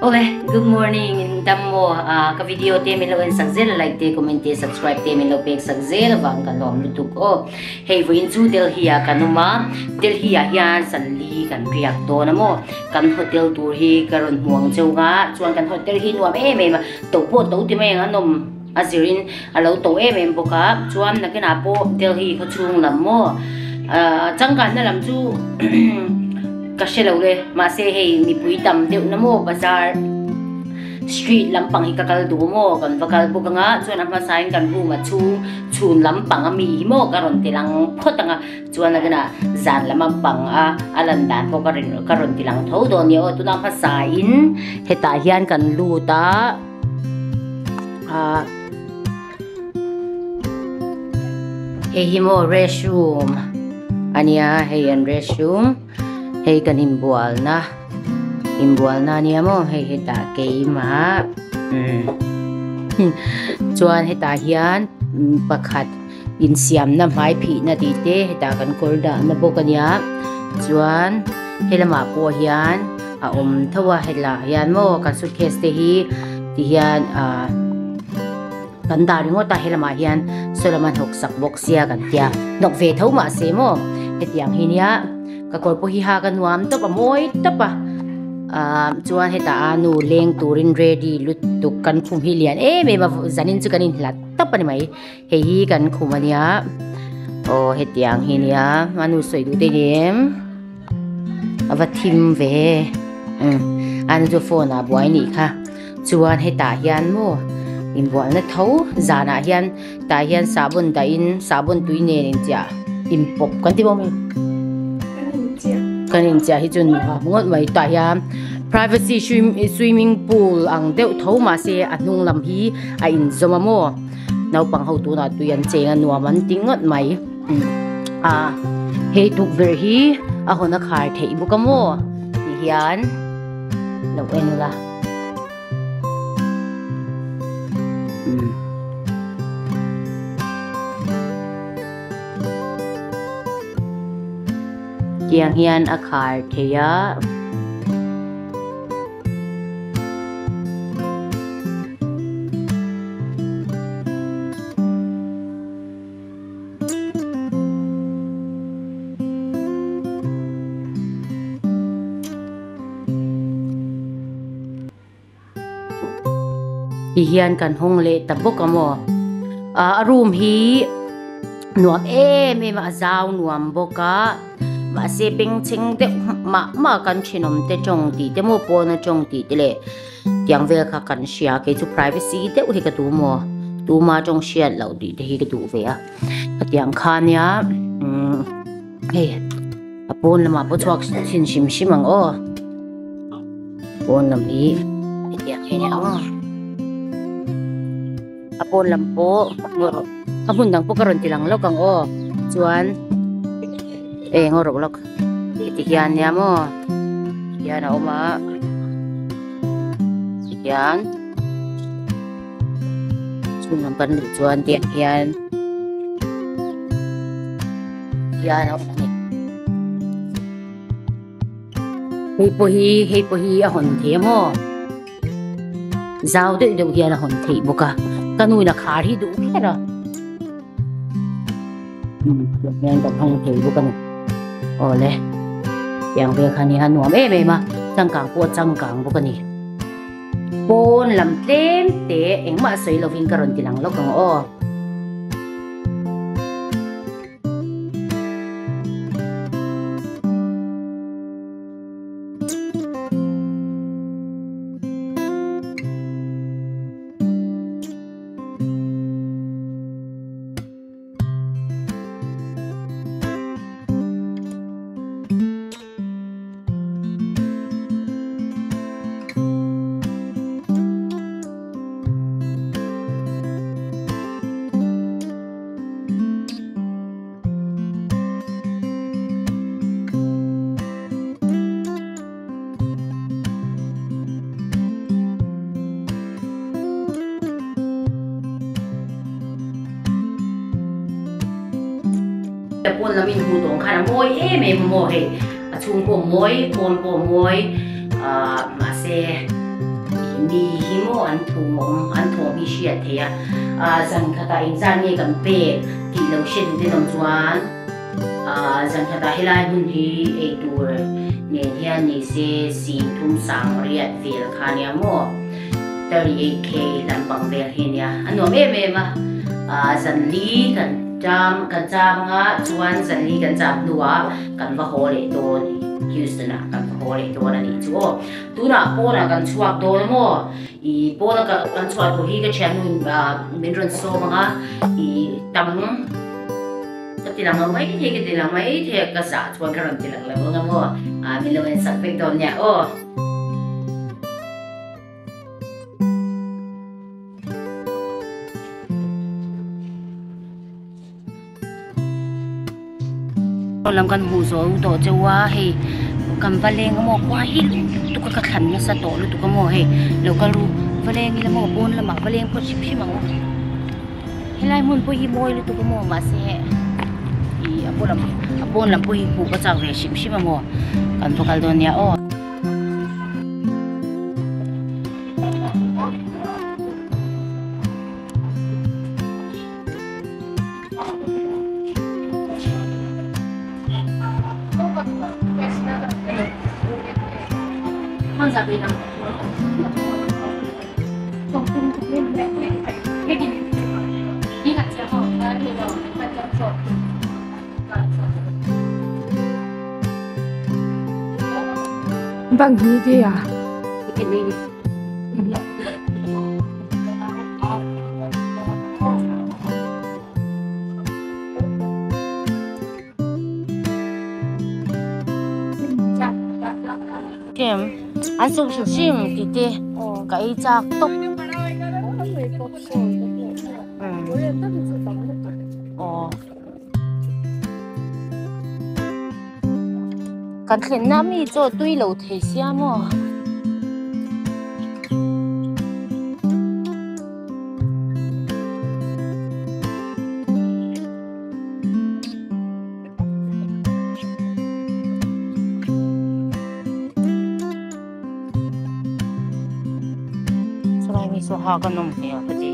Ole, good morning in dam mo ka video te min lo en sak zel like te comment te subscribe te min lo pek sak zel awang ka lawm lutuk aw. Hei vawiin chu Delhi ah kan awm a, Delhi ah hian Sanli kan riak dawn a maw, kan hotel tur hi ka rawn hmu ang cheu nga, chuan kan hotel hi nuam em em a, to pawh to ti mai ang a nawm a zirin a lo to em em bawk a, chuan nakinah pawh Delhi khawchhung lam maw changkanna lam chu ka hre lo le, mahse hei mipui tam deuh na maw bazar. Street lampang hi ka kal duh maw? Kan va kal bawk anga, chuan a hmasain kan room a chhung chhun lampang a mi hi maw ka rawn ti lang phawt anga, chuan a kinah zan lam a pang a a lan dan pawh ka rawn ka rawn ti lang tho dawn nia aw, tuna hmasain hetah hian kan lut a ah hei hi maw restroom ania hei an restroom hei kan inbualna. Inbualna ania maw hei hetah keimah umm chuan hetah hian pakhat insiamna hmai phihna tih te hetah kan kawr dahna bawk ania chuan helamah pawh hian a awm tho a helah hian maw kan suitcase te hi tihian ah kan dah ringawt a helamah hian saw lama hnawk sak bawk sia kan tia hnawk ve tho mahse maw hetiang hi nia. Ka kawr pawh hi hak a nuam tawp a mawi tawp a ah chuan hetah a nu leng turin ready lutuk kan khum hi lian em em a zanin chu kan inhlat tawp a ni mai hei hi kan khum a nia aw hetiang hi nia a nu sawi duh te ni em a va thim ve umm a nu chu phone ah buai nih kha chuan hetah hian maw inbualna tho zanah hian. Tah hian sahbawn dahin sahbawn tui nen inchiah inpawp kan ti bawk a mi kan inchiah hi chu nuam ngawt mai tah hian privacy swimming pool ang deuh tho mahse a hnung lam hi a inzawm a maw naupang ho tunah tui an cheng a nuam an ti ngawt mai a hei tukverh hi a hawn a khar theih bawk a maw ti hian lo en ula. Tiang hian a khar thei a. Ti hian kan hawng leh ta bawk a maw ah a room hi nuam em em a a zau nuam bawk a mahse bengchheng deuh mah mah kan thenawm te tawng tih te maw pawn atawng tih te leh tiang vel kha kan hria kei chu privacy deuh hi ka duh maw tuma tawng hriat loh tih te hi ka duh ve a hetiang kha nia umm hei. A pawn lamah pawh chhuak chhin hrim hrim ang aw pawn lam hi hetiang hi a ni ang a pawn lam pawh a hmun dang pawh ka rawn ti lang lawk ang aw chuan eng aw rawk lawk heti hian nia maw hian a awm a tihian chhung lam kan luh chuan tiang hian. Hian a awm a ni. Hei pawh hi hei pawh hi a hawn thei a maw? Zau deuh deuh hian a hawn theih bawk a ka nu in a khar hi duh kher a umm tiang hian kan hawng thei bawk a ni awle tiang vel kha nia nuam em em a changkang pawh a changkang bawk a ni pawn lam tlem te engmah sawi lovin ka rawn ti lang lawk ang aw. Pawn lam in hmuh tawng khan a mawi em em a maw hei a chhung pawh a mawi pawn pawh a mawi ahh mahse. an thawm an thawm hi hriat theih a, ah zan khatah engzat nge kan pek tih lo hriat duh te awm chuan ah zan khatah helai hmun hi eitur nen hian ni se singthum sang riat vel kha nia maw 38K lampang vel hi ania a nuam em em a, ah zan li kan cham kan cham anga chuan zan li kan cham hnuah kan va haw leh dawn Houston ah kan va haw leh dawn a nih chu aw. Tunah pawnah kan chhuak dawn a maw? Ih pawna kan chhuah tur hi ka thiannu min rawn sawm ang a, ih tam ka ti lang lo mai thei ka ti lang mai thei a ka zah chuan ka rawn ti lang lo ang a maw? Ah min lo en sak vek dawn nia aw. Lam kan hmuh zawh tawh cheu a hei kan va leng a maw khua hi lutuk a ka thlan nasa tawh lutuk a maw hei lo kal ru va leng ila maw pawn lamah va leng phawt hrim hrim ang u helai hmun pawh hi mawi lutuk a maw mahse ih a pawn lam a pawn lam pawh hi hmuh ka chak ve hrim hrim a maw kan va kal dawn nia aw. Bang hi te a. Kem an suk hrim hrim tih te ka ei chak tawp. Kan thlenna mi chaw tui lo thei sia maw. Chulai mi chu hak a nawm hmel ka ti.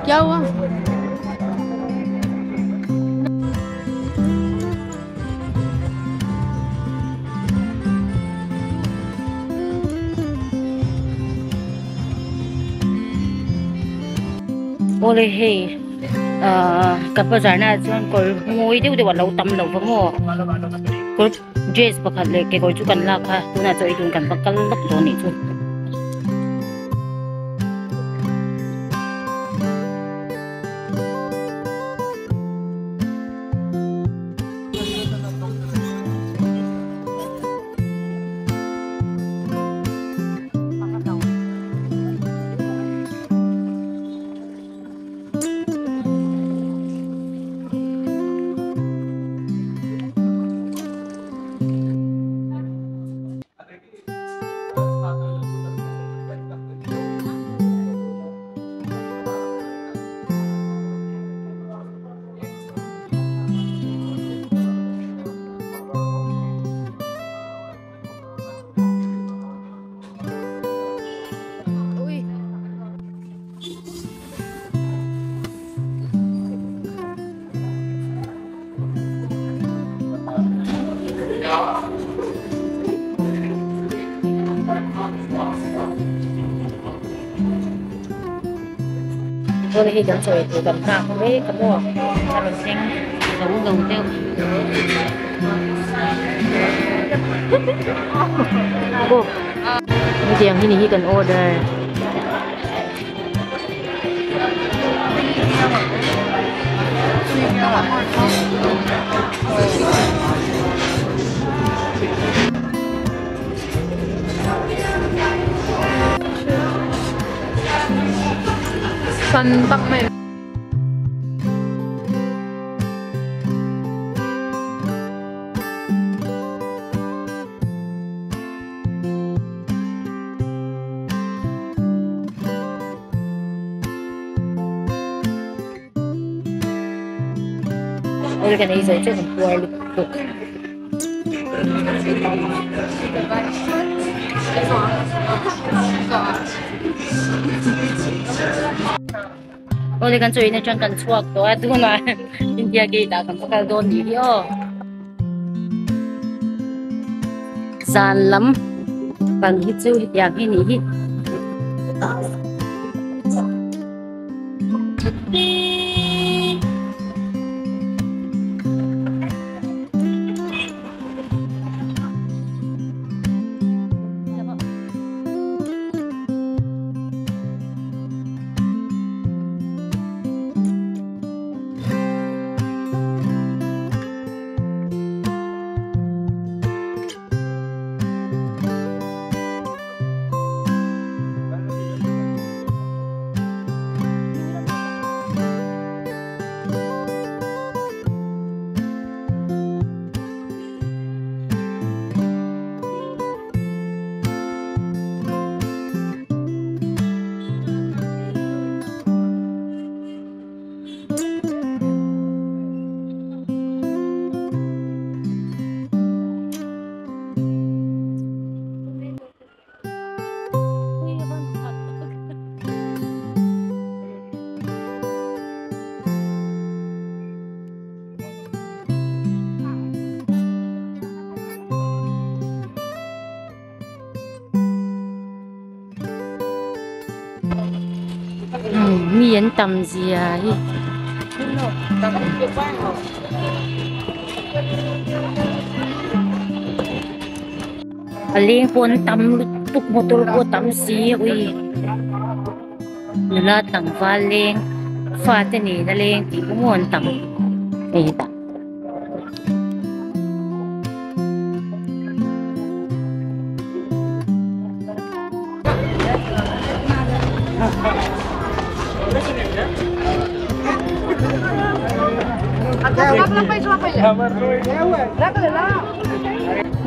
क्या हुआ? Awle hei ahh ka bazar na ah chuan kawr mawi deuh deuh a lo tam lo va maw kawr dress pakhat leh kekawr chu kan lak a tunah chaw ei tun kan va kal lawk dawn anih chu. Chuan hei kan sawi tur kan nghak mek a maw a rawn thleng zo lo deuh aw hetiang hi ni hi kan order. San tak mai. Ol kan ei zo chu kan puar lutuk. Awle kan chaw in atang kan chhuak tawh a tunah India gate ah kan va kal dawn nih hi aw. Zan lam pang hi chu hetiang hi nih hi. Mi an tam zia hi. A leng pawh an tam lutuk motor pawh a tam si ui nula tlangval leng fate nena leng tih pawh maw an tam hei hetah.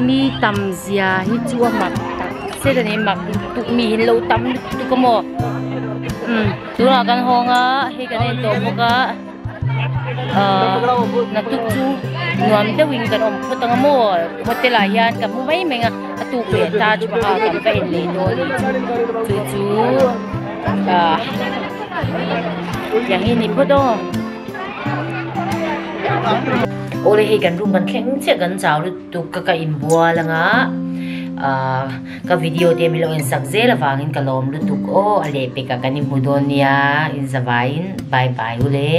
Mi tam zia hi chu a mak tak zet a ni mak lutuk mi hi an lo tam lutuk a maw umm tunah kan hawng a hei kan en tawh bawk a. Naktuk chu nuam deuhin kan awm phawt ang a maw hotel ah hian ka hmu mai mai a a tuk leh Taj Mahal kan va en leh dawn a ni chu chu ahh tiang hi a ni phawt aw. Awle hei kan room kan thleng chiah kan chau lutuk ka ka inbual anga ahh ka video te min lo en sak zel avangin ka lawm lutuk aw a lehpekah kan inhmu dawn nia inzavaiin bye bye ule.